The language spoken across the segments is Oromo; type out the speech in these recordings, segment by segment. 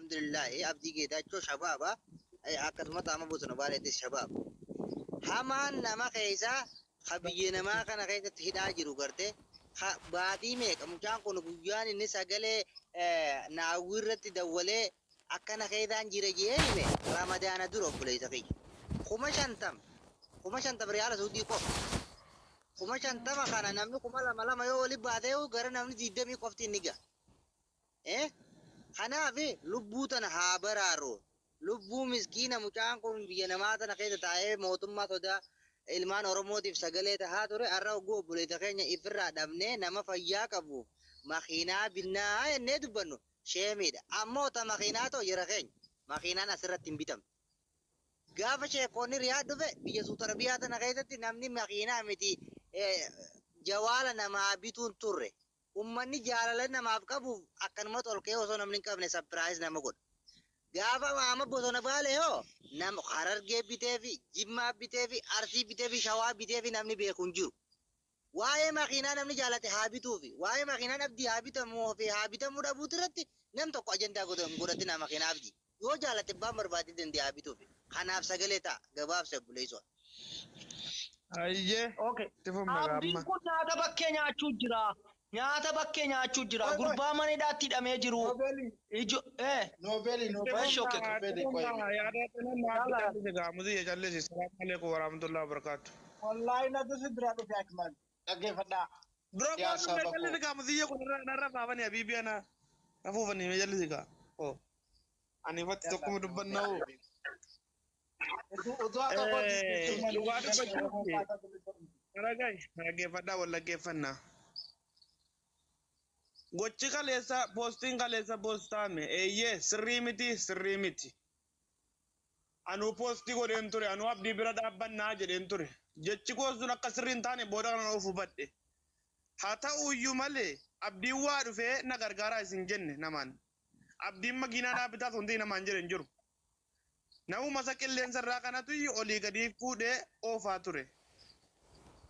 Alhamdulillaahi, Abdii Geetaachoo shabaaba. Akkasumas amma Bosona Baaleettis shabaaba. Hamaan nama keessaa ka biyya namaa kana keessatti hidhaa jiru garte ka baatii meeqa mucaan kun guyyaan inni sagalee naawwii irratti dawwalee akkana keessaan jira jee hime Ramadaana dura, obboleessa kiyya. 50,000, 50,000 riyaala Suudii qofa. 50,000 kana namni 2,000 lama yoo wali baatee gara namni 20 qofti inni gaha. Kanaaf lubbuu tana haa baraaru. Lubbuu miskiina mucaan kun biyya namaa tana keessa taa'ee mootummaa sodaa ilmaan Oromootiif sagalee tahaa ture, har'a hogguu obboleessa keenya ifirraa dhabnee nama fayyaa qabuuf makiinaa binnaa jennee dubbannu sheemiidha. Ammoo ta makiinaa ta'u jara keenya makiinaan asirratti hin bitamtu. Gaafa sheekkoonni Riyaad dhufe, biyya Suud Arabiyaa tana keessatti namni makiinaa miti jawaala namaa bituun turre. Ummanni jaalala namaaf qabuuf akkanumatti ol ka'ee osoo namni hin qabne surprise nama godha. Gaafa amma Bosona Baalee hoo nama Harargee bitee fi Jimmaa bitee fi Arsii bitee fi Shawaa bitee fi namni beeku hin jiru. Waa'ee makiinaa namni jaalate haa bituufi, waa'ee makiinaan Abdii haa bitamuu fi haa bitamuu dhabuuti irratti nam tokko ajandaa hin godhatinaa. Makiinaa Abdii yoo jaalate abbaan barbaadee danda'e haa bituufi. Kanaaf sagalee ta'a, gabaabsa obboleessoo. Ayyee. Okay. Itti fufna Abdiin gaamma. kun nyaata bakkee nyaachuu jira. Nyaata bakkee nyaachuu jira. Qoy qoy. Gurbaa mana hidhaatti hidhamee jiru. Noobeli, Ijo eh. Noobeli, Itti Noobeli, Esh, okay. fufna, itti Noobeli, qoy. fufna. Yaada kanan naaf Yalla. callisi gaamuzi callisi. Salaamu alaikum warahmatullahi wabarakatuh. Wallaahi natu si bira dhufe, Akmal. Dhaggeeffadhaa. Dura Yaa koo dhufee saba callisi koo. gaamuzi kun irra narra faafani habiibi ana. Nafuufani mee callisi gaa. Oh. Ani ifatti Yalla, tokkuma dubbanna'u. Utuu utuu akka kootti Dhugaa dubbachuuf malee. Dhaga'i, dhaggeeffadhaa, wal dhaggeeffannaa. Gochi kaleessa poostiin kaleessa poostaame eeyyee sirrii miti, sirrii miti. Anuu poostii godheen ture, anuu Abdii bira dhaabbannaa jedheen ture. Jechi koo sun akka sirrii hin taane booda kana of hubadhe. Haa ta'uyyuu malee Abdiin waa dhufee na gargaaraa isin jenne namaan. Abdiin makiinaa naa bitaas wanti namaan jedhe hin jiru. Namuma isa qilleensa irraa kanatu olii gadi fuudhee oofaa ture.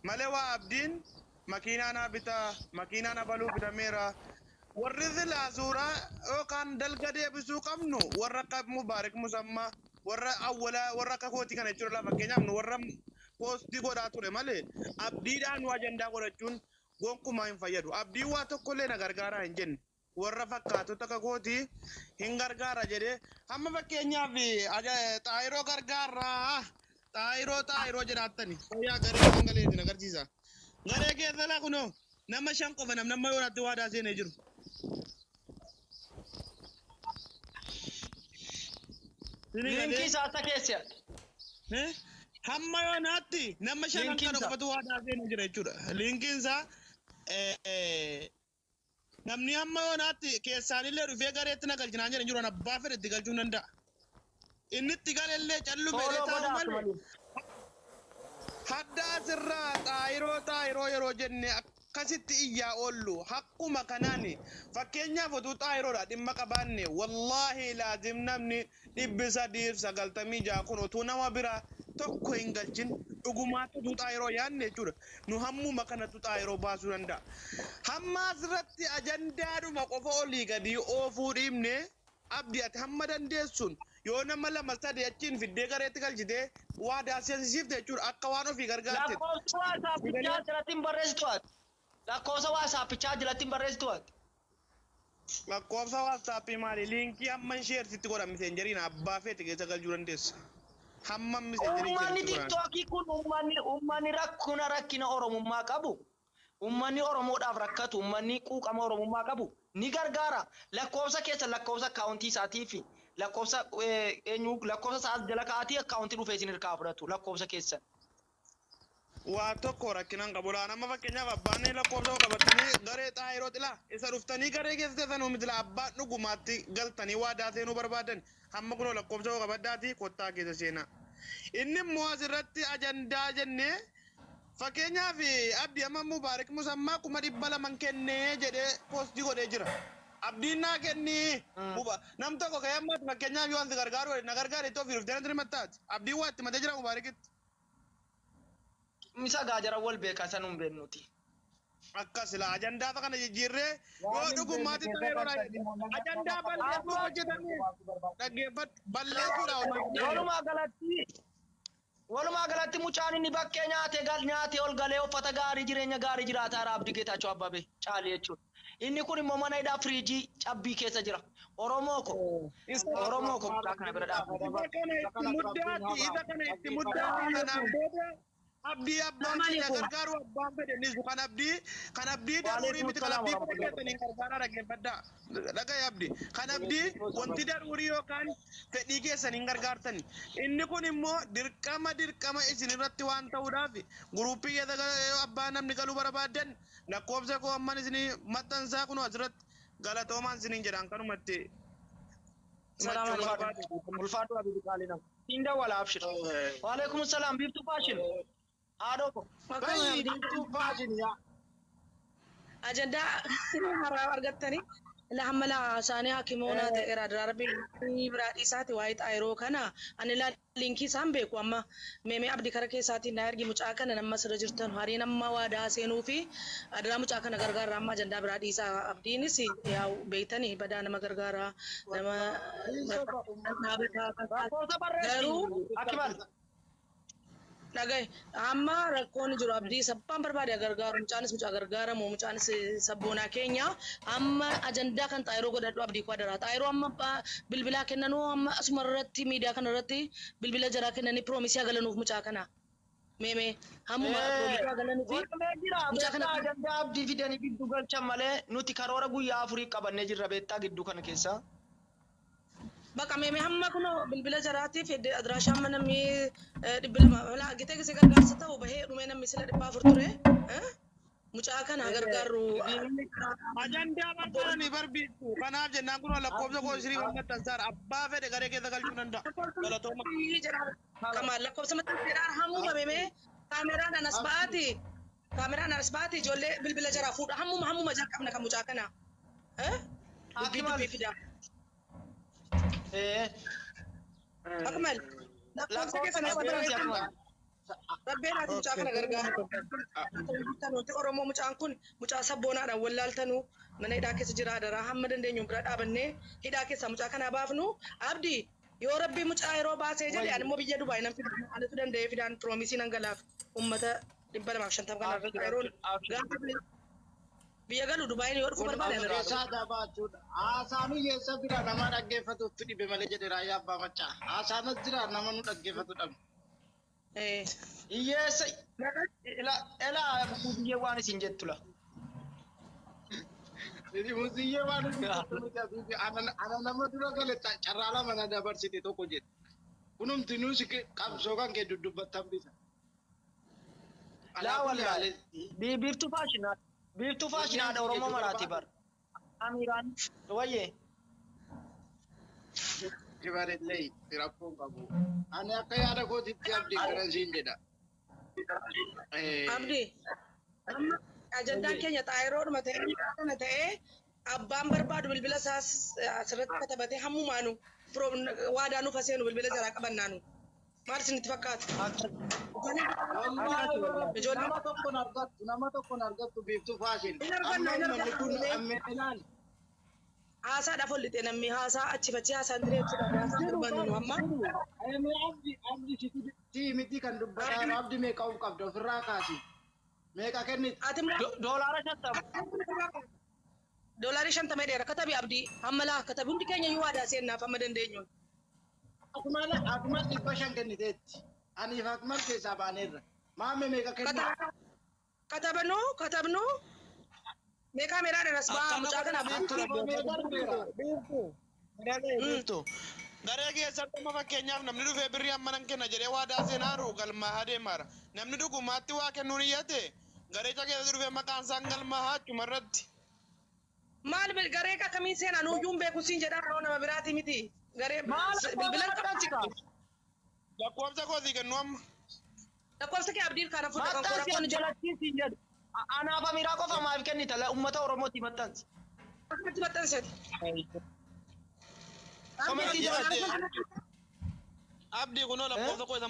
Malee waa Abdiin makiinaa naa bitaa, makiinaa na baluu bitameera. Warri silaa suuraa yookaan dalga deebisuu qabnu warra akka Mubaarik Musammaa, warra awwalaa, warra akka kootii kana jechuudha. Fakkeenyaaf nu warra poostii godhaa ture malee Abdiidhaan nu ajandaa godhachuun gonkumaa hin fayyadu. Abdiin waa tokkollee na gargaaraa hin jenne. Warra fakkaatota akka kootii hin gargaara jedhee hamma fakkeenyaaf xaayiroo gargaarraa, xaayiroo xaayiroo jedhaattani fayyaa garee kan galeetiin agarsiisa. Garee keessa laa kunoo nama shan qofa namni amma yoonaatti waadaa seenee jiru. Sini Liinkii galee isaa isa keessa. Eh? Hamma yoonaatti nama shanan Liinkiin kana isaa. qofatu waadaa seenee jira jechuudha. Liinkiin isaa namni hamma yoonaatti keessaanillee dhufee gareetti na galchinaan jedhan jiru, abbaa fedhe itti galchuu hin danda'a. Inni itti galellee callu fedhee Follow taa'u godhaa malee. malee. Hadda asirraa xaayiroo xaayiroo yeroo jenne akkasitti iyyaa oollu hakkuma kanaan fakkeenyaaf utuu xaayiroodha dhimma qabaanne, wallaahi laazim namni 396 kun utuu nama bira tokko hin galchin dhugumaatti utuu xaayiroo yaanne jechuudha, nu hammuma kanattu xaayiroo baasuu danda'a. Hamma asirratti ajandaadhuma qofa olii gadi oofuu dhiibne, Abdi, ati hamma dandeessuun yoo nama lama sadi achiin fiddee gareetti galchitee waadaa seensisiifte jechuudha, akka waan ofii gargaarte. Lakkoofsa waasaappichaa jalatti hin barreessitu ati. Lakkoofsa waasaappichaa jalatti hin barreessitu ati. Lakkoofsa WhatsAppii maali? Liinkii hamma share sitti godha Messengeriin abbaa feete keessa galchuu dandeessa. Hamma Messengeriin Uummanni share sitti godhan. TikTokii kun uummanni rakkina Oromummaa qabu, uummanni Oromoodhaaf rakkatu, uummanni quuqama Oromummaa qabu ni gargaara. Lakkoofsa keessa lakkoofsa akkaawuntii isaatii fi lakkoofsa eenyu lakkoofsa isaa as jala kaa'atii akkaawuntii dhufee isin hirkaa fudhatu lakkoofsa keessan. Waa tokko rakkinaan qabu laan amma fakkeenyaaf abbaan lakkoofsa qabatanii garee xaayiroo xilaa isa dhuftanii garee keessa teessan miti laa, abbaan dhugumaatti galtanii waadaa seenuu barbaadan hamma kunoo lakkoofsa qabadhaatii kottaa keessa seenaa. Inni immoo asirratti ajandaa jennee fakkeenyaaf Abdii amma Mubaarik Musammaa 200,000 kennee jedhee poostii godhee jira. Abdiin naa kennii. Nam tokko ka'ee amma fakkeenyaaf yoo ansi gargaaru na gargaare itti ofii dhuftee natti himattaati. Abdiin waa itti matee jira Mubaarikitti. Misa gaajara wal beekaa san hin beeknuti. Akka sila ajandaa kana jijjiirree yoo dhugummaatti ta'e yeroo ajandaa balleessuu hojjetanii dhaggeeffadhu balleessuudha hojjetanii. Walumaa galatti mucaan inni bakkee nyaatee gal nyaatee ol galee uffata gaarii jireenya gaarii jiraataa jira Abdii Geetaachoo Abbabee caali jechuudha. Inni kun immoo mana hidhaa firiijii cabbii keessa jira. Oromoo ko Oromoo ko mucaa kana bira dhaabbata. Isa kana itti muddaati, isa kana itti muddaati. Kanaan booda Abdii abbaan keenya gargaaru abbaan fedhe nisu kan Abdii kan Abdii daruurii miti, kan Abdii fedhe keessaniin gargaaraa. Dhaggeeffadhaa, dhagaye Abdii, kan Abdii wanti daruurii yookaan fedhii keessaniin gargaartani. Inni kun immoo dirqama dirqama isin irratti waan ta'uudhaaf guruppii keessa abbaa namni galuu barbaaddan lakkoofsa koo amman isinii maxxansaa kun asirratti. Galatoomaan isiniin jedhaan kanumatti. Salaam alaikum. Ulfaadhu Abdii qaalii nama. Siin dawwala, abshir. Waalaikum salaam, Biiftuu Faashin. Haadhoo ko. Bayi Biiftuu Faashin yaa. Ajandaa haaraa argattanii la hamma la isaanii hakimoona ta'eera darbii biraa dhiisaati. Waa'ee xaayiroo kana ani laa linkii isaan beeku. Amma meemee Abdii kara keessaatiin naa ergi. Mucaa kana nama sirra jirtan hariin amma waadaa seenuu fi adaraa mucaa kana gargaara. Amma ajandaa biraa dhiisaa. Abdiinis yaa beeytanii badaa nama gargaara nama Lakkoofsa barreessi. Garuu Akimal. Dhagaye, amma rakkoon jiru Abdii sabbaan barbaade gargaaru, mucaanis mucaa gargaaramu, mucaanis sabboonaa keenya. Amma ajandaa kan xaayiroo godhadhu Abdii koo, adaraa. Xaayiroo amma bilbilaa kennanuu, amma asuma irratti miidiyaa kana irratti bilbila jaraa kennanii promise galanuuf mucaa kana meemee hammuma promise galanuuf Godhamee jira. mucaa kana. Beektaa, ajandaa Abdii fidanii gidduu galchan malee nuti karoora guyyaa 4 qabannee jirra, beektaa, gidduu kana keessa. Baqa meemee hamma kun bilbila jaraatiif adiraashaa amma namni 200 walaa gitee gisee gargaarsa ta'u bahee dhumee namni sila 400 ture. Mucaa kana gargaaru. Ajandaa barbaadanii barbiistu. Kanaaf jennaan kun lakkoofsa koo isirii maxxansaara. Abbaa fedhe garee keessa galchuu danda'a. Galatooma. Kamal lakkoofsa maxxanseedhaan hammuma meemee kaameraan as ba'aati. Kaameraan as ba'aati, ijoollee bilbila jaraa fuudha. Hammuma hammuma jalqabna kan mucaa kana. Dubbii dubbii fidaa. Akmal lakkoofsa keessan as Lakkoofsa barreessaa. Rabbeen ati mucaa kana gargaaru. Nuti Oromoo mucaan kun mucaa sabboonaadhaan wallaaltanuu mana hidhaa keessa jira. Adaraa hamma dandeenyu bira dhaabannee hidhaa keessa mucaa kanaa baafnu. Abdii, yoo Rabbii mucaa yeroo baasee jedhe, ani immoo biyya Dubaay nan fida, anatu danda'ee fidaan, promise nan galaaf. Uummata 250 kana irratti yeroon gaafa biyya galu Dubaayin yoo dhufu barbaade ani irraa Keessaa dabaachuudha. Haasaan hiyyeessa bira nama dhaggeeffatutti dhibe malee jedhe Raayyaa Abbaa Maccaa. Haasaan as jira, nama nu dhaggeeffatu dhabe. Hiyyeessa ela ela biyyee waan isin jettu la. Musiyyee waan nuti ana nama dura gale carraa lama na dabarsite tokko jedhe. Kunumti nuus qabsoo kan kee dudubbattan bisa. Laa wallaahi. Biiftuu Faashinaa. Biiftuu Faashinaadha Oromoo maraati bar. Amiraan wayyee. Kibarillee rakkoon qabu. Ani akka yaada kootitti Abdii kana siin jedha. Abdii, amma ajandaan keenya xaayiroodhuma ta'ee kana ta'ee abbaan barbaadu bilbila isaas asirratti katabatee hammumaanu waadaa nuuf haseenu bilbila jaraa qabannaanu. Maal isinitti fakkaata? Ijoollee Nama tokkon argattu, nama tokkon argattu, Biiftuu Faashin. Hin arganna, hin Amma uummanni kun arganna. ammeenaan Haasaadhaaf ol lixee namni haasaa achi fachi haasaan diree jechuudha. Haasaan barbaannu nu amma. Abdi, Abdi si miti kan dubbataa. Abdi, meeqa of qabda? Ofirraa kaasi. Meeqa kenniti? Ati immoo $50. $50 dheera katabi Abdii, hamma laa katabi, hundi keenya iyyuu waadaa seennaaf amma dandeenyuun. Akmal 500 kenniteetti. Aniif Akmal keessaa baaneerra. Maamme meeqa kennite? Katabnu katabnu mee kaameeraadhaan as ba'aa mucaa kana Biiftuu. Garee keessatti amma fakkeenyaaf namni dhufee birrii amma nan kenna jedhee waadaa seenaaru galmaa deemaara. Namni dhugumaatti waa kennuun iyyate gareecha keessatti dhufee maqaan isaan galmaa achuma irratti. Maal garee akkamiin seenaa? Nuyyuu hin beeku siin jedhaa, yeroo nama biraati miti. Garee Maal bilbilan maxxansi kaa? Lakkoofsa kootii kennu amma. Lakkoofsa kee Abdiin kana fuudha kan koo Maxxansi rakkoon jira. jalattiin siin jedhu. Anaaf Amiraa qofa maaf kennita? Uummata Oromooti maxxansi. Akkamitti maxxansati? Komentii jalatti. Abdii kunoo lakkoofsa koo isa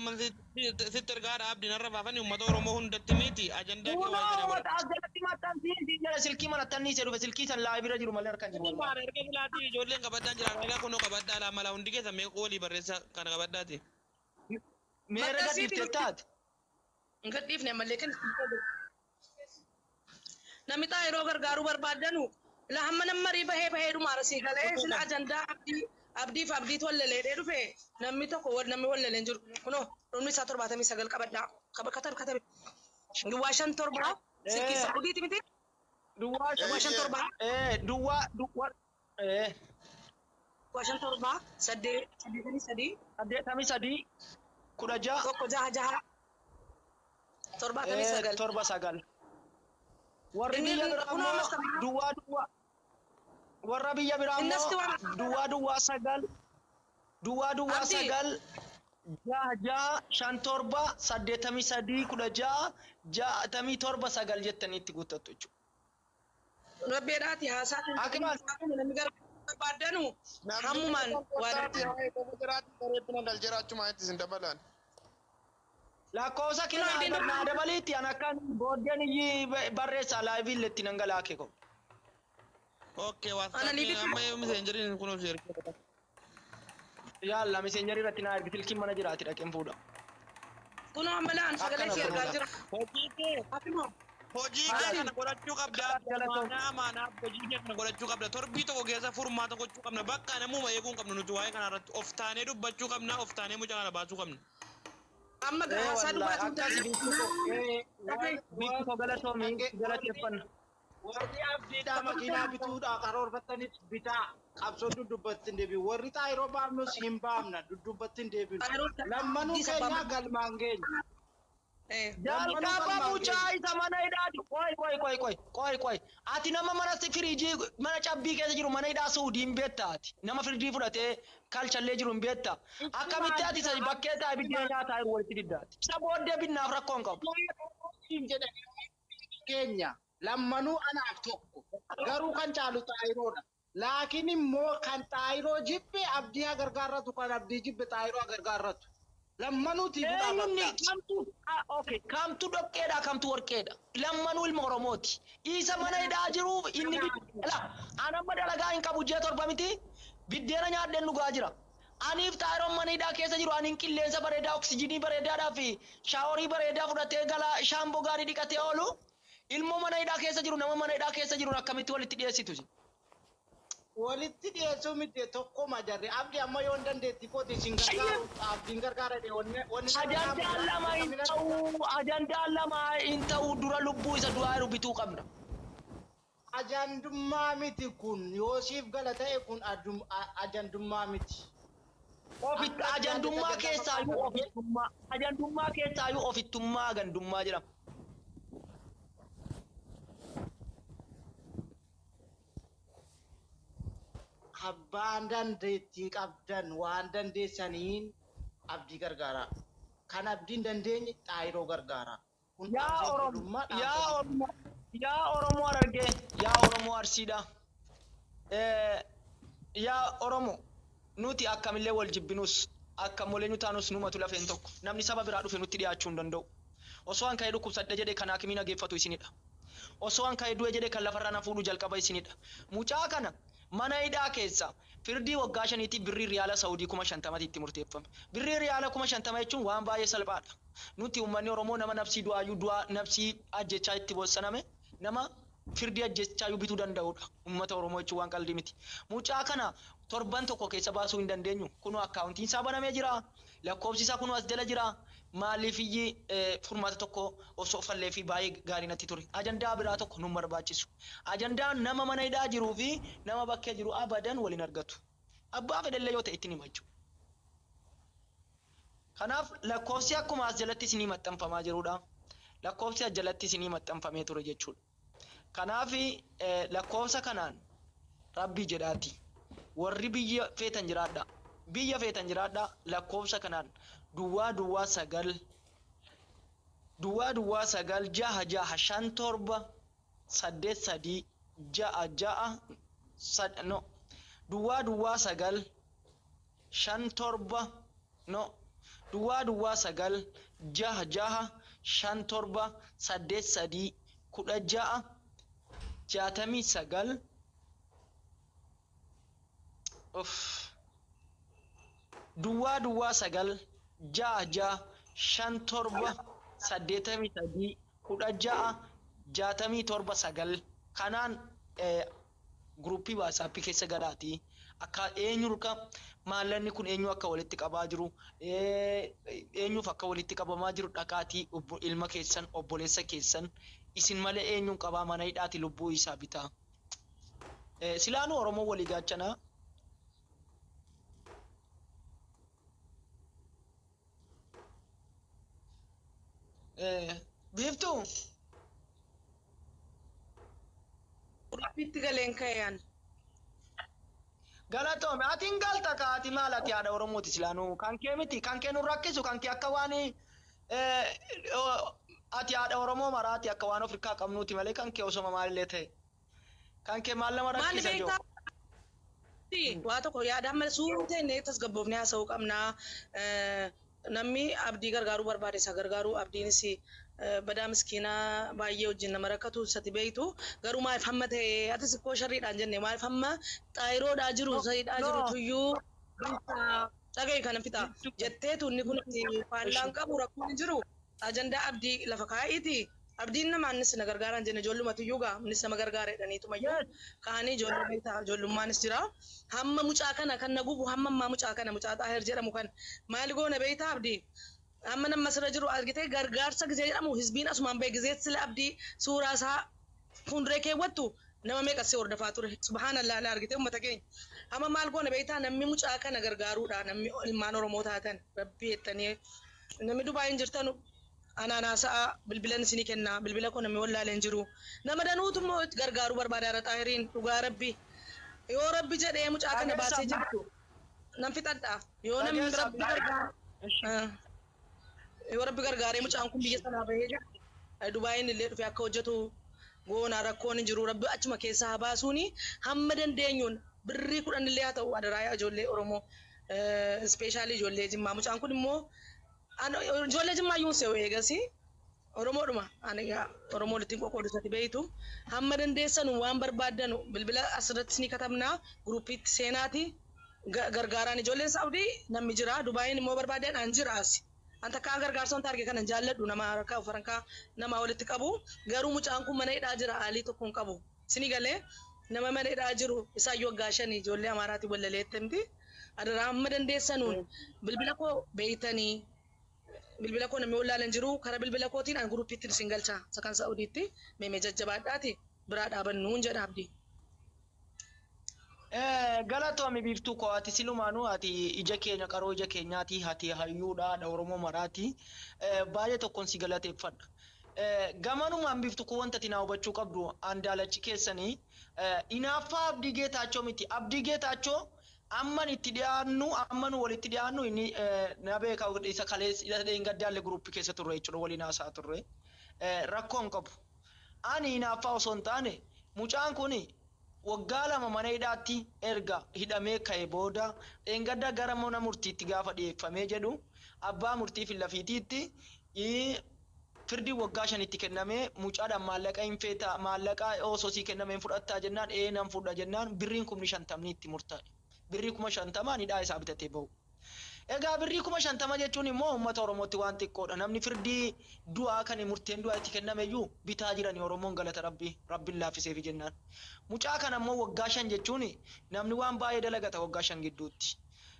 sitti ergaadha abdii narra baafanii uummata Oromoo hundatti miti ajandaa kee Kunoo waan kana godhadhu. as jalatti maxxansiin jala silkii manattanni isee dhufe silkii san live irra jiru malee harkaan jiru wallahi. Maara erga filaatii ijoolleen qabadhaan jira ragaa kunoo qabadhaa laa mala hundi keessa meeqa walii barreessa kana qabadhaati. Meera Maxxansiitii gadhiiftee taate. Hin gadhiifne ammallee kan namni xaayiroo gargaaruu barbaadanu la hamma nama marii bahee bahee dhumaara sii galee sila ajandaa abdii abdiif abdiitu wallaleedhee dhufe namni tokko namni wallalee hin jiru kunoo dhumni isaa 79 qabadhaa kaba katabe katabe duwwaa 5 7 silkii Saa'udiiti miti Duwwaa duwwaa 5 7 duwwaa duwwaa duwwaa 5 7 8 83 83 16 1 6 6 79 7 9. Warri Inni biyya biraa kunoo immoo ammas kan duwwaa duwwaa warra biyya biraa Innis immoo waan duwwaa duwwaa 9 duwwaa duwwaa Abdii. 9 6 6 5 7 83 16 67 9 jettanii itti guuttattu jechuudha. Rabbeedhaati haasaa Akmal. namni gara barbaadanu hammumaan waa Jiraachuma Lakkoofsa Kunoo kennaa abdiin naa dabaliitti an akkan booddeen iyyi barreessa live illee itti nan galaa kee ko. Okay Ana WhatsApp liivitti amma yoo miseenjeriin kunoo si erga. Yaalla miseenjarii irratti naa ergi silkiin mana jiraati dhaqeen fuudha. Kunoo amma laan sagalee Akkana si ergaa godhuudha. jira. Hojii kee Hafimoo hojii kee kana godhachuu qabda. Galatoom. Amaanaa amaanaa hojii kee kana godhachuu qabda. Torbii tokko keessa furmaata gochuu qabna. Bakka namuma eeguu hin qabnu nuti waa'ee kana irratti of taanee dubbachuu qabna. Of taanee mucaa kana baasuu qabna. Amma haasaa Wallahi dhugaatiin akkas biiftuu koo galatoomii galateeffanna. Warri abdiidhaa makiinaa bituudhaa karoorfattanis bitaa qabsoon duddubbatti hin deebi'u. Warri xaayiroo baafnus hin baafna duddubbatti hin deebinu. Lammanuu keenya galmaan geenya. Jalqaba mucaa isa mana hidhaati. Qoy qoy qoy qoy qoy qoy. Ati nama mana firiijii mana cabbii keessa jiru mana hidhaa Suudii hin beekta ati. Nama firijii fudhatee kalchallee jiru hin beekta. Akkamitti ati isa bakkee taa'e biddeen nyaataa jiru walitti diddaati. Isa booddee binnaaf rakkoo hin qabu. Keenya lammanuu anaaf tokko garuu kan caalu xaayiroodha. Laakiin immoo kan xaayiroo jibbe abdii haa gargaarratu kan abdii jibbe xaayiroo haa gargaarratu. Lammanuu tiifuudhaaf Eenyunni abdaa. kamtu okay kamtu dhoqqeedha kamtu warqeedha. Lammanuu ilma Oromooti. Isa mana hidhaa jiruuf inni la an amma dalagaa hin qabu ji'a 7 miti biddeena nyaadheen dhugaa jira. Aniif xaayiroon mana hidhaa keessa jiru aniin qilleensa bareedaa oksijiinii bareedaadhaa fi shaaworii bareedaa fudhatee galaa shaamboo gaarii dhiqatee oolu ilmoo mana hidhaa keessa jiru nama mana hidhaa keessa jiru akkamitti walitti dhiyeessitu? Walitti dhiyeessuu miti tokkoma jarri abdii amma yoo hin dandeetti kooti isin gargaaru abdiin gargaara jedhe wanni Ajandaan lama hin ta'u ajandaan lama hin ta'u dura lubbuu isa du'aa jiru bituu qabna. Ajandummaa miti kun yoo siif gala ta'e kun ajandummaa miti. Ofitti ajandummaa keessaayyuu ofittummaa ajandummaa keessaayyuu ofittummaa gandummaa jedhama. Abbaan dandeettii qabdan waan dandeessaniin abdii gargaara. Kan abdiin dandeenye xaayiroo gargaara. Kun Yaa dhaamsa Oromoo obbolummaa dhaamsa yaa Oromoo yaa Oromoo Harargee yaa Oromoo Arsiidha. Yaa Oromoo nuti akkamillee wal jibbinus akkam waliin taanus numatu lafeen tokko namni saba biraa dhufe nutti dhiyaachuu hin danda'u. Osoo an ka'ee dhukkubsadhe jedhee kan haakimii nageeffatu isinidha. Osoo an ka'ee du'e jedhee kan lafarraa na fuudhu jalqaba isinidha. Mucaa kana mana hidhaa keessa firdii waggaa 5tiif birrii riyaala Saawudii 50,000 itti murteeffame. Birrii riyaala 50,000 jechuun waan baay'ee salphaadha. Nuti uummanni Oromoo nama nafsii du'aayyuu du'aa nafsii ajjechaa itti bossaname nama firdii ajjechaayyuu bituu danda'udha. Uummata Oromoo jechuun waan qalbii miti. Mucaa kana torban tokko keessa baasuu hin dandeenyu. Kunoo akkaawuntiin isaa banamee jira. Lakkoofsi isaa kunoo as jala jira. Maaliif iyyi furmaata tokko osoo fallee fi baay'ee gaarii natti ture. Ajandaa biraa tokko nu barbaachisu. Ajandaan nama mana hidhaa jiruu fi nama bakkee jiru abadan waliin argatu. Abbaa fedhallee yoo ta'e ittiin hima jechuudha. Kanaaf lakkoofsi akkuma as jalatti isinii maxxanfamaa jirudha. Lakkoofsi as jalatti isinii maxxanfamee ture jechuudha. Kanaaf lakkoofsa kanaan rabbii jedhaati. Warri biyya feetan jiraadha. Biyya feetan jiraadha lakkoofsa kanaan duwwaa duwwaa 9 duwwaa duwwaa 9 6 6 5 7 8 3 6 6 no duwwaa duwwaa 9 5 7 no Duwwaa duwwaa 9 6 6 5 7 8 3 16 69. Uff. Duwwaa duwwaa 9 6 6 5 7 8 3 16 67 9 kanaan guruppii WhatsAppii keessa galaati. Akka eenyu maallanni kun eenyu akka walitti qabaa jiru, eenyuuf akka walitti qabamaa jiru dhaqaatii ilma keessan, obboleessa keessan isin malee eenyuun qabaa mana hidhaati lubbuu isaa bitaa. Silaanuu Oromoo walii gaachanaa. Biiftuu. Guruppiitti galeen ka'e. Galatoome, ati hin galta ka, ati maal, ati haadha Oromooti silaanuu, kan kee miti, kan kee nu rakkisu, kan kee akka waan ati haadha Oromoo maraati, akka waan Afrikaa qabnuuti malee kan kee osoma maalillee ta'e. Kan kee maal nama Maali rakkisa joo. Beektaa? Waa tokko yaada amma suurri ta'e tasgabboofnee haasa'uu qabnaa. Namni Abdii gargaaruu barbaade isa gargaaruu, Abdiinis badaa miskiinaa baay'ee wajjin nama rakkatu isatti beektu. Garuu maaliif hamma ta'e, atis ikkoo sharriidhaan jenne, maaliif hamma xaayiroodhaa jiru sayiidhaa No. jiru tuyyuu dhaga'i kana fixa jetteetu inni kun faallaan qabu rakkoon hin jiru. Ajandaa Abdii lafa kaa'iiti. Abdiin nama innis na gargaaraan jenne, ijoolluma tuyyuu gaa innis nama gargaara jedhaniitumayyuu kaanii ijoollee beektaa, ijoollumaanis jira. Hamma mucaa kana kan na gubu, hamma ammaa mucaa kana, mucaa Xaahir jedhamu kan maali goona beektaa, Abdii? Amma nama asirra jiru argitee, gargaarsa gizee jedhamu hizbiin asumaan bahe, gizee sila Abdii suuraa isaa fuulduree keewwattu nama meeqa si hordofaa ture, subhaanallah, la argitee uummata keenya. Amma maal goona beektaa? Namni mucaa kana gargaaruudha, namni ilmaan Oromoo taatan, rabbii jettanii, namni Dubaayin jirtan anaan haasa'a, bilbilan isinii kenna, bilbila koo namni wallaalee hin jiru. Nama danuutu immoo gargaaruu barbaada Xaahiriin, dhugaa rabbi. Yoo rabbi jedhee mucaa kana baasee jirtu nan fixadha. Yoo namni Dhageessa. rabbi gargaara. Yoo rabbi gargaaree mucaan kun biyya sanaa bahee jira. Dubaayin illee dhufee akka hojjetu goona, rakkoon hin jiru, rabbi achuma keessaa haa baasuuni. Hamma dandeenyuun birrii 10 illee haa ta'u, adaraa yaa ijoollee Oromoo, especially ijoollee Jimmaa, mucaan kun immoo ijoollee Jimmaa iyyuu se'u eegasi Oromoodhuma, ani egaa Oromoo walitti qoqqoodusatti beeytu. Hamma dandeessanu waan barbaaddanu bilbila asirratti ni katabnaa, gurupiitti seenaati gargaaraan. Ijoolleen Saawudii namni jira, Dubaayin immoo barbaadan an jira asi. An takkaan gargaarsa wanta arge kana jaalladhu, nama harka farankaa nama walitti qabu, garuu mucaan kun mana hidhaa jira, haalii tokko hin qabu. Sini galee, nama mana hidhaa jiru isaayyuu waggaa 5 ijoollee Amaaraatiin wallaleetti miti. Adaraa hamma dandeessanuun bilbila koo beeytanii, bilbila koo namni wallaalan jiru, karaa bilbila kootiin an gurupiitti isin galcha, isa kan Saa'udiitti meemee jajjabaadhaati biraa dhaabannuun jedha, Abdii. Galatoomi biiftuu koo, ati silumaanuu ati ija keenya, qaroo ija keenyaati, ati hayyuudha, haadha Oromoo maraati. Baay'ee tokkoon si galateeffadha. Gamanumaan biiftuu koo, wanta ati naa hubachuu qabdu, andaalachi keessanii inaaffaa Abdii Geetaachoo miti. Abdii Geetaachoo amman itti dhiyaannu, amma nu walitti dhiyaannu, inni na beeka, isa kaleessa isa dheengaddaallee guruppii keessa turre jechuudha, waliin haasa'aa turre. Rakkoo hin qabu. Ani inaaffaa osoo hin taane, mucaan kuni waggaa 2 mana hidhaatti erga hidhamee ka'e booda, dheengadda gara mana murtiitti gaafa dhiyeeffamee jedhu, abbaa murtii fillafiitiitti firdiin waggaa 5tti kennamee, mucaadhaan maallaqa hin feetaa, maallaqa osoo sii kennamee hin fudhattaa jennaan, ee nan fudha jennaan, birriin 50,000 itti murtaa'e. Birrii 50,000n hidhaa isaa bitatee bahu. Egaa birrii 50,000 jechuun immoo uummata Oromootti waan xiqqoodha. Namni firdii du'aa kan murteen du'aa itti kenname iyyuu bitaa jirani Oromoon, galata rabbii, rabbiin laaffiseefi jennaan. Mucaa kana immoo waggaa 5 jechuun namni waan baay'ee dalagata waggaa 5 gidduutti.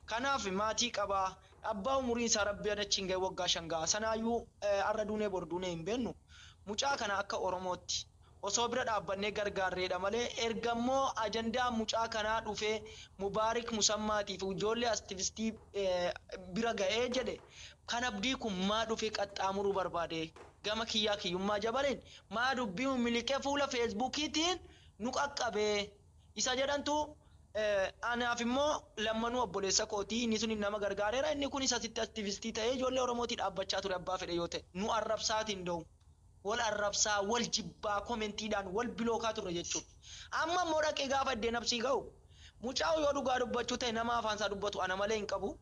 Kanaaf maatii qabaa, abbaa umuriin isaa rabbi achiin gahe waggaa 5 ga'a. Sanaayyuu har'a duunee bor duunee hin beennu. Mucaa kana akka Oromootti osoo bira dhaabbannee gargaarreedha malee, erga immoo ajandaa mucaa kanaa dhufee Mubaarik Musammaatiif ijoollee aktivistii bira ga'ee jedhe, kan Abdii kun maa dhufee qaxxaamuruu barbaade, gama kiyyaa kiyyummaa jabaleen maa dubbii miliqee fuula Feesbuukiitiin nu qaqqabee isa jedhantu. Anaaf immoo lammanuu obboleessa kootii, inni sun nama gargaareera, inni kun isa asitti aktivistii ta'ee ijoollee Oromootii dhaabbachaa ture. Abbaa fedhe yoo ta'e nu arrabsaatiin da'u, wal arrabsaa, wal jibbaa, commentiidhaan wal blockaa turre jechuudha. Amma immoo dhaqee gaafa iddeen absii ga'u, mucaa yoo dhugaa dubbachuu ta'e, nama afaan isaa dubbatu ana malee hin qabu.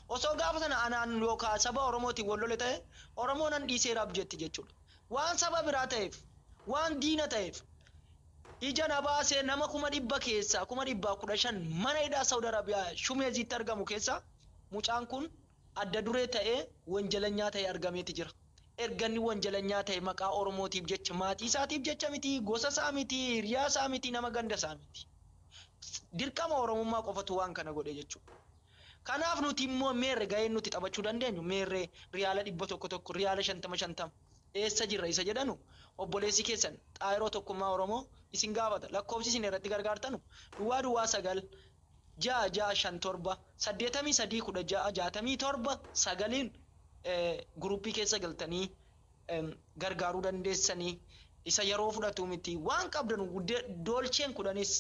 Osoo gaafa sana anaan yookaan saba Oromootiin wal lole ta'e, Oromoo nan dhiiseeraaf jetti jechuudha. Waan saba biraa ta'eef, waan diina ta'eef, ija na baasee nama 100,000 keessaa 115,000 mana hidhaa Saudi Arabiyaa Shumeeziitti argamu keessa mucaan kun adda duree ta'ee wanjalanyaa ta'e argameeti jira. Erga inni wanjalanyaa ta'e maqaa Oromootiif jecha, maatii isaatiif jecha miti, gosa isaa miti, hiriyaa isaa miti, nama ganda isaa miti. Dirqama Oromummaa qofatu waan kana godhe jechuudha. Kanaaf nuti immoo meerre gaheen nuti taphachuu dandeenyu, meerre riyaala 100 tokko, riyaala 50 50 eessa jirra isa jedhanu, obboleessi keessan Xaayiroo Tokkummaa Oromoo isin gaafata. Lakkoofsi isin irratti gargaartanu 009 6 6 5 7 83 16 67 9iin guruppii keessa galtanii gargaaruu dandeessanii. Isa yeroo fudhatu miti, waan qabdan doolcheen 10s,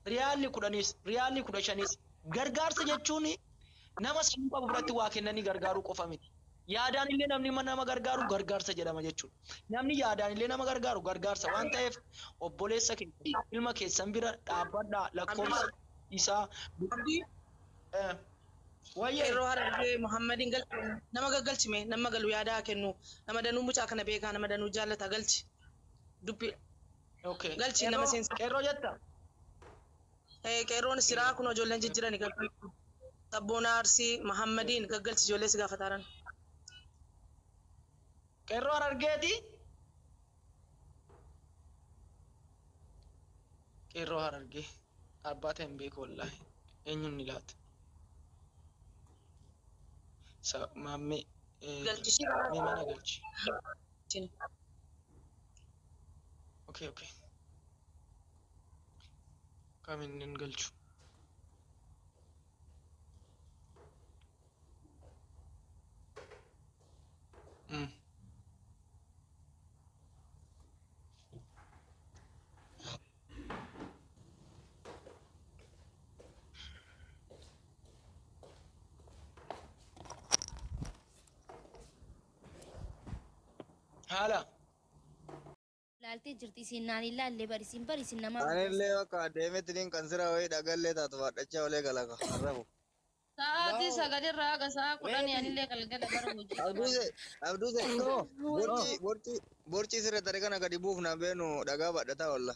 riyaalli 10s, riyaalli 15s gargaarsa jechuun nama sammuu qabu biratti waa kennanii gargaaruu qofa miti. Yaadaan illee namni nama gargaaru gargaarsa jedhama jechuudha. Namni yaadaan illee nama gargaaru gargaarsa waan ta'eef, obboleessa keessan, ilma keessan bira dhaabbadhaa. Lakkoofsa isaa Abdii. Wayyee. Yeroo Harargee Muhammadiin galchi, nama gaggalchime, nama galu yaadaa kennu, nama danuu mucaa kana beekaa, nama danuu jaallata, galchi dubbi. Okay. Galchi nama seensa. Qeerroo jetta? Qeerroon siraa kun ijoolleen jijjiirani galchi. Sabboona Arsii Muhammadiin gaggalchi, ijoollee si gaafataaran. Qeerroo Harargeeti? Qeerroo Harargee. Abbaa ta'e hin beeku wallaahi. Eenyuun ni laata? Maammee. Galchi. Mee mana galchi. Okay. Kamiin hin galchu? Haala. Laaltee jirti isin, naan ilaalle bari isin, bari isin nama. Anillee bakka deemetiniin kan sira wayii dhagallee taatu baadhachaa olee galaqa harrafu. Sa'aatii 9rraa haga sa'a 10 anillee galgala bara hojii qaba. Abduuse, Abduuse, borcii borcii borcii sirra tare kana gadi buufnaan beenu dhagaa baadhataa olla.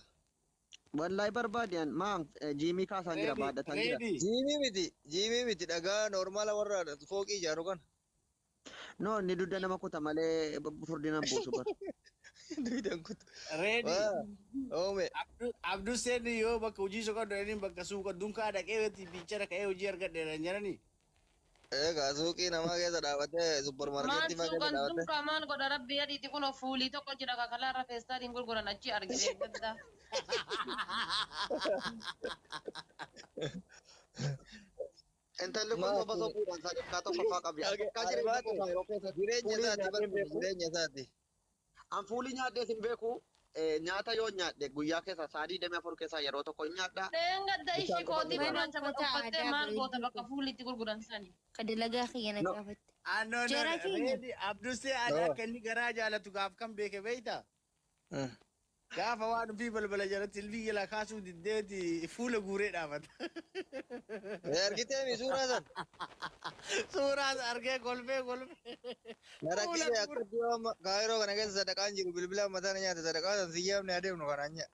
Wallahi barbaadiyan maan jiimii kaasaan jira, baadhataan jira. Jiimii miti, jiimii miti, dhagaa noormaala warra fooqii ijaaru kana. No, inni dugda nama kuta malee furdina hin buusu bara. Dugda kuta. Reedi. Oome. Abduseen yoo bakka hojii soqa doranii bakka suuqa dunkaa dhaqee weeti biichara ka'ee hojii argadheera jedhani. Egaa suuqii namaa keessa dhaabatee Maal suppermaarkeetii faa keessa suuqan dhaabatee. dunkaa maal godha? Rabbi adiiti kun fuulii tokko jira, kakalaarra feestaaliin gurguran achi argine gadda. Intalli kun soba sobuudhaan sadarkaa tokkoffaa qabdi. Sadarkaa jireenya koo yeroo keessatti Jireenya fuulii isaati nyaadhee hin barbaadu beeku. Jireenya isaati. An fuulii nyaadhees hin beeku. Nyaata yoo nyaadhe guyyaa keessa sa'a 24 keessaa yeroo tokko hin nyaadha. Dheengadda ishii Bishaan qofa kootii dhugaa. gurraacha Uffata uffattee aadaa maal goota bareedduu bakka fuulli itti gurguran sani. Ka dalagaa kiyya na No. gaafatte. No, no, Jara keenya. Reedi Abdusee aadaa akka inni garaa jaalatu gaaf kan beeke beeyta. Gaafa waan ofii balbala jalatti ilbii jalaa kaasuu diddeeti fuula guuree dhaabata. Argitee mi suuraa san? Suuraa argee kolfee kolfee. Na Fuula rakkisee guure. akka dhiyoo amma Kaayiroo kana keessa sadaqaan jiru bilbila mataa na nyaate, sadaqaa san siyyaafne adeemnu kanaan nyaa.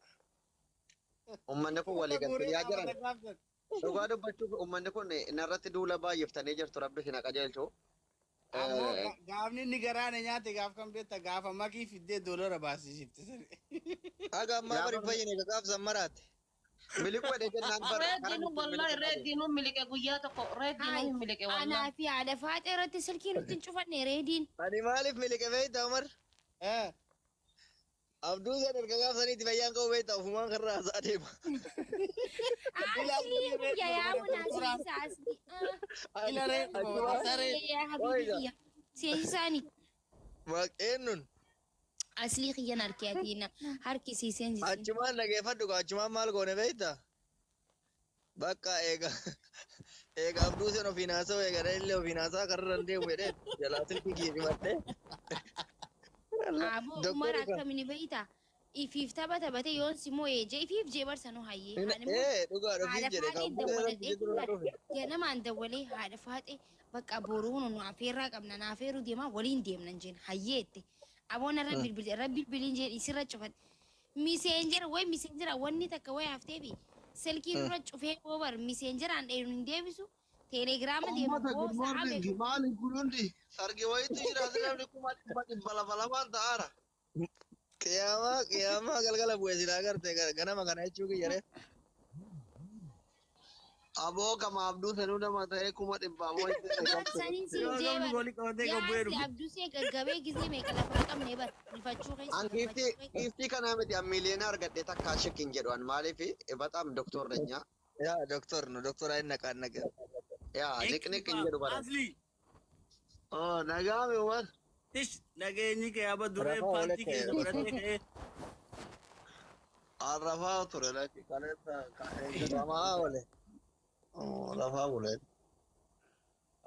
Uummanni kun Fuula walii galtee guuree yaa jiran. dhaabata gaaf san. Dhugaa dubbachuuf uummanni kun narratti duula baay'iftanii jirtu, rabbi isin haa qajeelchu. Ammoo gaafni inni garaa na nyaate gaaf kan beekta, gaafa makii fiddee doolara baasisifte sani. Haga ammaa bari Gaafa fayyine gaaf san maraate. Miliquu jedhee jennaan bara kara Reediin nutti wallahi miliquu qabe. reediin miliqe guyyaa tokko, reediin Hayi, miliqe anaa wallahi. fi haadha faaxee irratti silkii nutti hin cufanne reediin. Ani maaliif miliqe beekta, Umar? Abduu san erga gaaf saniitti fayyaan qabu beekta, ofumaan karraa haasa'aa deema. Asli kiyya yaa munaa seensa asli. Ila reedi saree. Yaa habiibi kiyya. Seensisaani. Eenyuun? Aslii kiyyan harki atiina harki sii seensisi. Achumaan dhageeffadhu gaa, achumaan maal goone beekta? Bakka eega eega Abduu sen ofiin haasa'u eega illee ofiin haasa'aa karra hin deemu jedhee jalaa silkii kiyya cumadhee. Aboo Umar Doktorri kan akkamini beekta? Ifiif tapha taphate yoon si moo'ee jee ifiif jee barsanuu hayyee. Ani immoo Ee dhugaadha haadha ofiif jedhe faaxee kan bu'ee dawwaladhee rabbi dura dhufe. ganamaan dawwalee haadha faaxee bakka boruu nu afeerraa qabna na afeeruu deemaa waliin deemnan jeen hayyeette. Aboon irra bilbili irra bilbiliin jeen isirra cufadhe. Miseenjera way miseenjera wanni takka way hafteefi silkii dura cufee boobar miseenjeraan dheeru hin deebisu teelegiraama deemu Uummata boo good sa'a morning meeqa. maali kun hundi sargi wayiitu jira asirra namni 200,200 ta'aara. Qiyaamaa qiyaamaa galgala bu'e silaa agarte ganama kana jechuu kiyyare. Aboo gama abduu sanuu nama ta'ee 100,000 wayiitti Bar saniin siin Yoo jee namni bar goolii qabatee gabbu'ee yaasi dhufe. abdusee gaggabee gizee meeqa lafaa qabne bar rifachuu keessa An giiftii gammachuu keessa. giiftii kanaa miti an miiliyoona argadhe takka shakkin jedhu an maaliif በጣም doktor ነኛ Yaa doktor nu doktora inni naqaan naqe. yaa niqniq hin jedhu bara. Asli. Oh nagaame waan. Tish nageenyi kee aba duree Rafaa paartii oole keessa godhatee ka'ee. An rafaa ture lakki kaleessa Ramaa oole. rafaa bulee.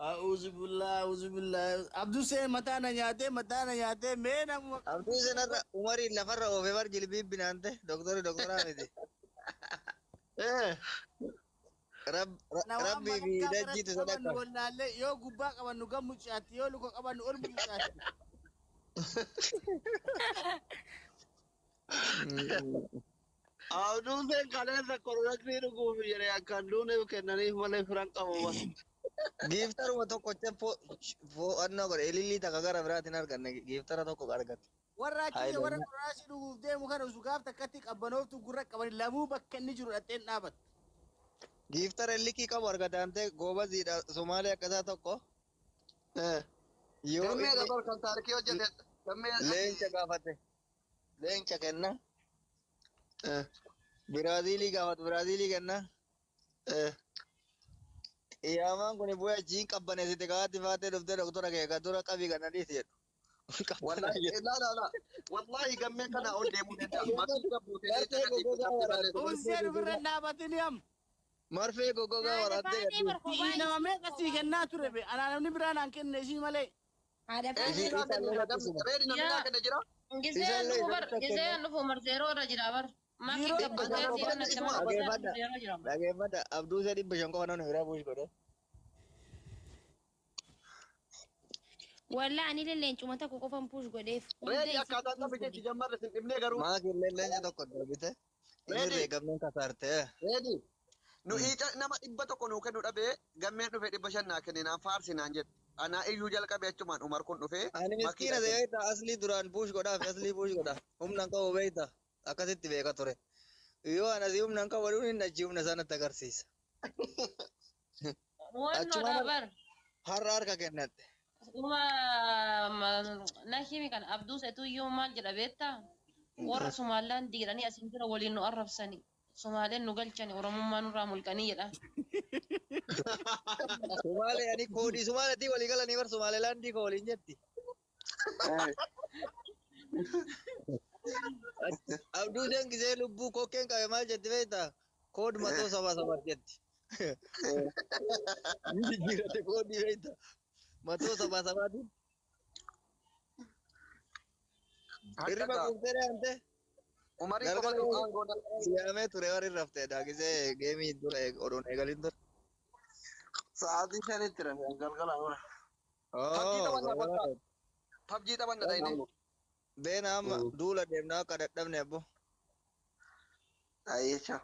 A'uuzu billaa a'uuzu billaa. Abduseen mataa na nyaatee mataa na nyaatee mee namuma. Abduu isin irra umariin lafarra oofee bar jilbii binaante doktori doktoraa miti. Eh Na waan Rabbii fi malakkaa dajjiitu biratti qabannu sadaqqa. wallaallee yoo gubbaa qabannu gam mucaatti yoo luka qabannu ol mucaatti. Abduun seen kaleessa koronaksii dhuguuf jedhee akkan duuneef kennaniif malee firan qabu bas. Giiftaruma tokkocha fo'annoo godhe ilillii takka gara biraatiin arganne giiftara tokko argatte. Warra achi warra Hayiloonni. qoraasii dhuguuf deemu kana usu gaaf takkatti qabbanooftu gurra qaban lamuu bakka inni jiru dhaqxeen dhaabatte. Giiftara illikii qabu argate antee goobaziidha Somaalee akkasaa tokko. Yoo Gammee inni dabar kan taarikii hojjete gammee leenca gaafate leenca kenna. Biraaziilii gaafatu Biraaziilii kenna. Qiyaamaan kun bu'ee achiin qabbaneessite kawaatti faatee dhuftee doktora kee ka dura qabii kana dhiisi jedhu. Wallahi la la la wallahi gammee kana ol deemuu danda'a. Makii gabbuutee Marfee leenca gadi goggogaa kutaatti waraabde. balleessu. Unseen ofirra hin dhaabatin yam. Marfee goggogaa Haadha waraabdee faaxee gadhiisi. bar kophaa Sii nama isii meeqa sii kophaa. kennaa ture be anaa namni biraa naan kenne ishii malee. Haadha Eenyu faaxee naa bar kenne kophaa. gammee reedi namni naa Yaa kenne jira. gisee Isallee dhufu bar isa gisee kenna. dhufu mar zeeroo irra jira bar. Maki Yeroo gabbatee Ajaa'ibaa si kenna kanatti isuma. mana gisee Dhageeffadha. zeeroo jira. Dhageeffadha. Abduu isa 500 qofa namni biraa buush godhe. Wallaa ani illee leencuma tokko qofan puush godheef hunda Reedi isii akkaataan puush taphi godhe. jechi jammarre sin dhibnee garuu. Maa killee leenca tokko darbite. Inni Reedi reegamneen kasaarte. reedi nu iica nama 100 nuu kennu dhabee gammeen dhufe 500 naa kenne naan faarsi naan jette. Anaa iyyuu jalqabe achumaan Umar kun dhufee Ani makii miskiina dhaqe. beekta aslii duraan puush godhaaf aslii puush godha. Humna hin qabu beekta. Akkasitti beeka ture. Yoo ana si humna hin qabu dhuun inni achi humna sanatti agarsiisa. Wannoodha Achumaan bar. har'a harka kennadhe. Uma na himi kan abduu seetuyyuu maal jedha beektaa? Warra Somaallaan diidanii asin dura waliin nu arrabsani. Somaaleen nu galchani Oromummaa nurraa mulqanii jedha. Sumaalee ani koodii Sumaaleetii walii galanii bar Sumaaleelaandii koo waliin jetti. Abduu seen gisee lubbuu kokkeen qabe maal jetti beektaa? Kood matoo saba saba jetti. Ni jijjiirate koodii beektaa? Matoo saba sabaatiin. Hirriba Haqqagaa quuftee deemte Umarii galgala qofatu aangoo siyaamee ture warri rafteedha gisee geemii dura odoon eegalin ture. Sa'aatii 5tti rafeen galgala hora. Pabjii Oo taphanna galgala. bakka. Pabjii taphanna dhayine. Beena amma duula deemnaa akka dadhabne abbo. Ayyecha.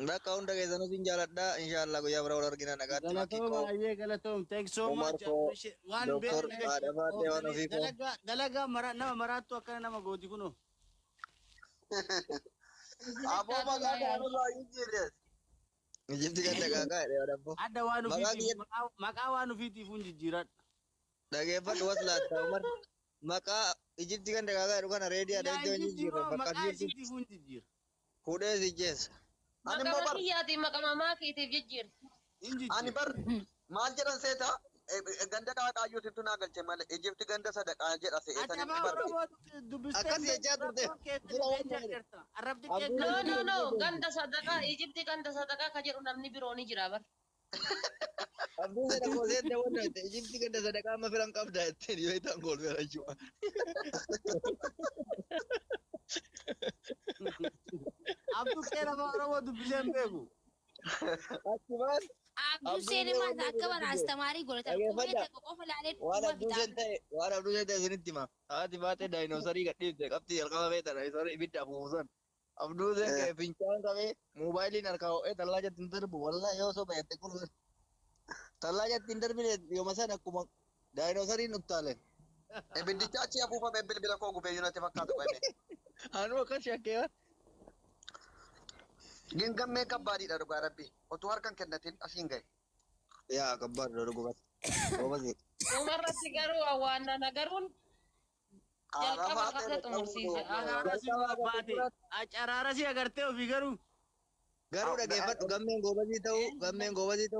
Bakka hunda keessanuu sin jaaladha. Inshaallah guyyaa bira wal argina nagaatti makii Galatoom koo. baay'ee galatoom. Thanks so Umar much. koo Appreciate. Waan doktor beekne haadha faaxee waan ofii koo. dalagaa dalagaa mara nama maraattu akkana nama gooti kunoo. Aboo maqaa kaanurraa hin jirres. Ijibti ganda gaagaa jedhee wadabbo. Adda waan Maqaa ofiitiif kiyya maqaa waan ofiitiif hun jijjiiradha. dhageeffadhu was laatta Umar. Maqaa Ijibti ganda gaagaa jedhu kana reedii Silaa adda hin iddoo hin jijjiirre jijjiiroo bakka maqaa jirtu isiitiif hun jijjiira. fuudhee si jeessa. Ani immoo Maqama bar kiyyaatiin maqama maakiitiif jijjiirti. Hin ani jijjiira. bar maal jedhan seeta ganda qaaqaayyuu sittu naa galche malee Ijibti ganda sadaqaa jedha Ati se'eetanitti afaan bar. Oromoo dubbistee Akkas jechaa turte. rakkoon keessan Dura waan leenca jedhe. jirta. Arrabdi Abduu keessan No jedhu no no ganda sadaqaa Ijibti ganda sadaqaa ka jedhu namni biroo ni jira bar. Abduu jedha koo seente wanta jette Ijibti ganda sadaqaa amma firan qabda jetteen yoo itti angool fira jechuudha. Abduu qeera afaan Oromoo dubbisee hin beeku. Achumaan Abduseen maal akka bara astamaarii godhatan qubee Dhaggeeffadhaa. takka qofa laalee Waan dhuma Abduuseen fitaa. ta'e waan Abduuseen ta'e isinitti hima. Haati baatee daayinoosarii gadhiifte qabxii jalqaba beekta daayinoosarii ibidda afuufusan. Abduuseen ka'e fincaan qabee moobaayiliin harkaa ho'ee tallaa jatti hin darbu wallaahi yoo soba jette qulqulluu. Tallaa jatti hin darbine yooma sana akkuma daayinoosariin uttaale. Ibiddicha achi afuufame bilbila koo gubee jiru natti fakkaatu qoyme. Anuu akkas shakkee waan. Gingammee kabbaadhiidha dhugaa rabbi. Otuu harkan kennatin asiin gahe. Yaa kabbaadha dhugumatti. Goobasi. Dhumarratti garuu awwaannaan agaruun jalqaba qabda xumursiise. Acaraarasi baate. Acaraarasi agartee ofii garuu. Garuu dhageeffadhu gammeen goobasii ta'uu gammeen goobasii ta'uu.